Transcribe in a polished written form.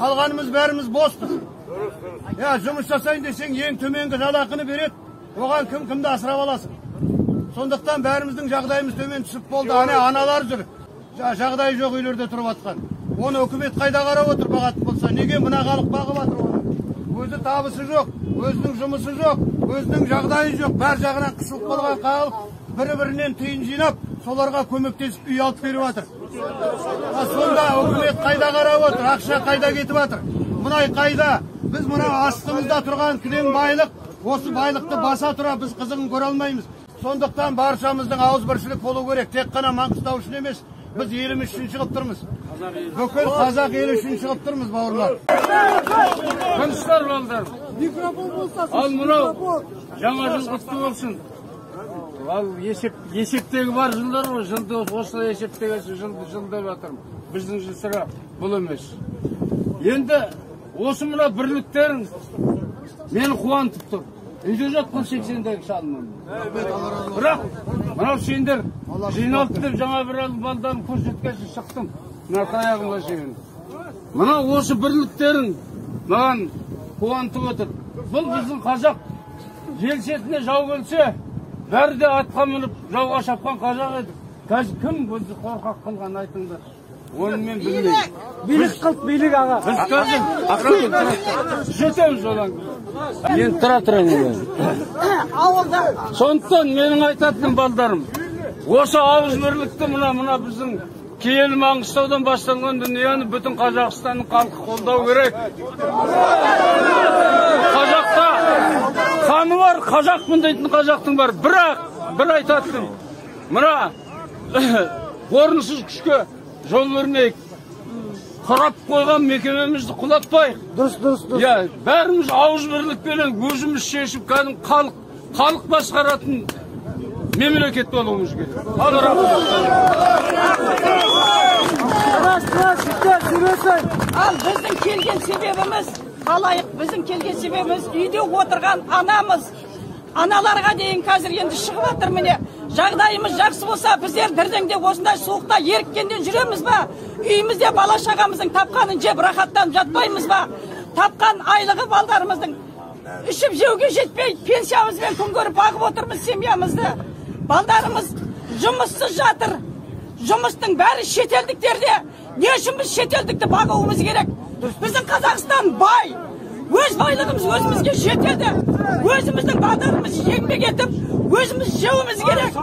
Қалғанымыз бәріміз боспыз. Я, жұмыс жасайын десең, ең төменгі жалақыны береді. Оған кім кімді асырап аласың? Сондықтан бәріміздің жағдайымыз төмен түсіп болды. Ане аналар жүр. Жағдайы жоқ үйлерде тұрып атқан. Оны үкімет қайда қарап отыр бағатын болса? Неге мына халық бағып жатыр оны? Өзі табысы жоқ, өзінің жұмысы жоқ, өзінің жағдайы жоқ. Бәр жағынан қысылып қалған халық бірі-бірінен тиын жинап, соларға көмектесіп үй алып беріп жатыр. Сонда үкімет қайда қарап отыр? Ақша қайда кетіп жатыр? Мұнай қайда? Біз мына астымызда тұрған кілең байлық, осы байлықты баса тұра біз қызығын көре алмаймыз. Сондықтан баршамыздың ауызбіршілік болу керек. Тек қана Маңғыстау үшін емес, біз еліміз үшін шығып тұрмыз. Бүкіл қазақ елі үшін шығып тұрмыз, бауырлар. Тыныштар балдар. Ал мынау жаңа жыл құтты болсын. Ал есептегі бар жылдар ғой, жылды осылай есептеген жылды жыл деп жатырмын. Біздің жыл сірә бұл емес. Енді осы мына бірліктерің мені қуантып тұр. Үйде жатқан 80-дегі шалмын. Бірақ мынау сендер жиналды деп жаңа бір балдарын көрсеткенше шықтым. Мына таяғымға шейін. Мына осы бірліктерің маған қуантып отыр. Бұл біздің қазақ ел шетіне жау келсе, бәрі де атқа мініп жауға шапқан қазақ едік. Қазір кім бізді қорқақ қылған айтыңдар. Оны мен білмеймін. Билік қылды, билік аға. Біз қазір жетеміз одан. Енді тұра тұра. Ауылда. Сондықтан менің айтатыным балдарым, осы ауызбірлікті мына біздің киелі Маңғыстаудан басталған дүниені бүтін Қазақстанның халқы қолдау керек. Қазақта қаны бар, қазақпын дейтін қазақтың бар. Бірақ бір айтатыным, мына орынсыз күшке жол бермейік. Құрап қойған мекемемізді құлатпайық. Дұрыс, дұрыс, дұрыс. Я, бәріміз ауызбірлікпенен өзіміз шешіп, кәдімгі халық басқаратын мемлекет болуымыз керек. Ал рахмет. Ал біздің келген себебіміз, халайық, біздің келген себебіміз үйде отырған анамыз. Аналарға дейін қазір енді шығып жатыр міне. Жағдайымыз жақсы болса, біздер дірдеңде осындай суықта еріккеннен жүреміз ба? Үйімізде бала шағамыздың тапқанын жеп рахаттанып жатпаймыз ба? Тапқан айлығы балдарымыздың ішіп жеуге жетпей, пенсиямызбен күн көріп бағып отырмыз семьямызды. Балдарымыз жұмыссыз жатыр. Жұмыстың бәрі шетелдіктерде. Не үшін біз шетелдікті бағуымыз керек? Біздің Қазақстан бай. Өз байлығымыз өзімізге жетеді. Өзіміздің балдарымыз еңбек етіп, өзіміз жеуіміз керек.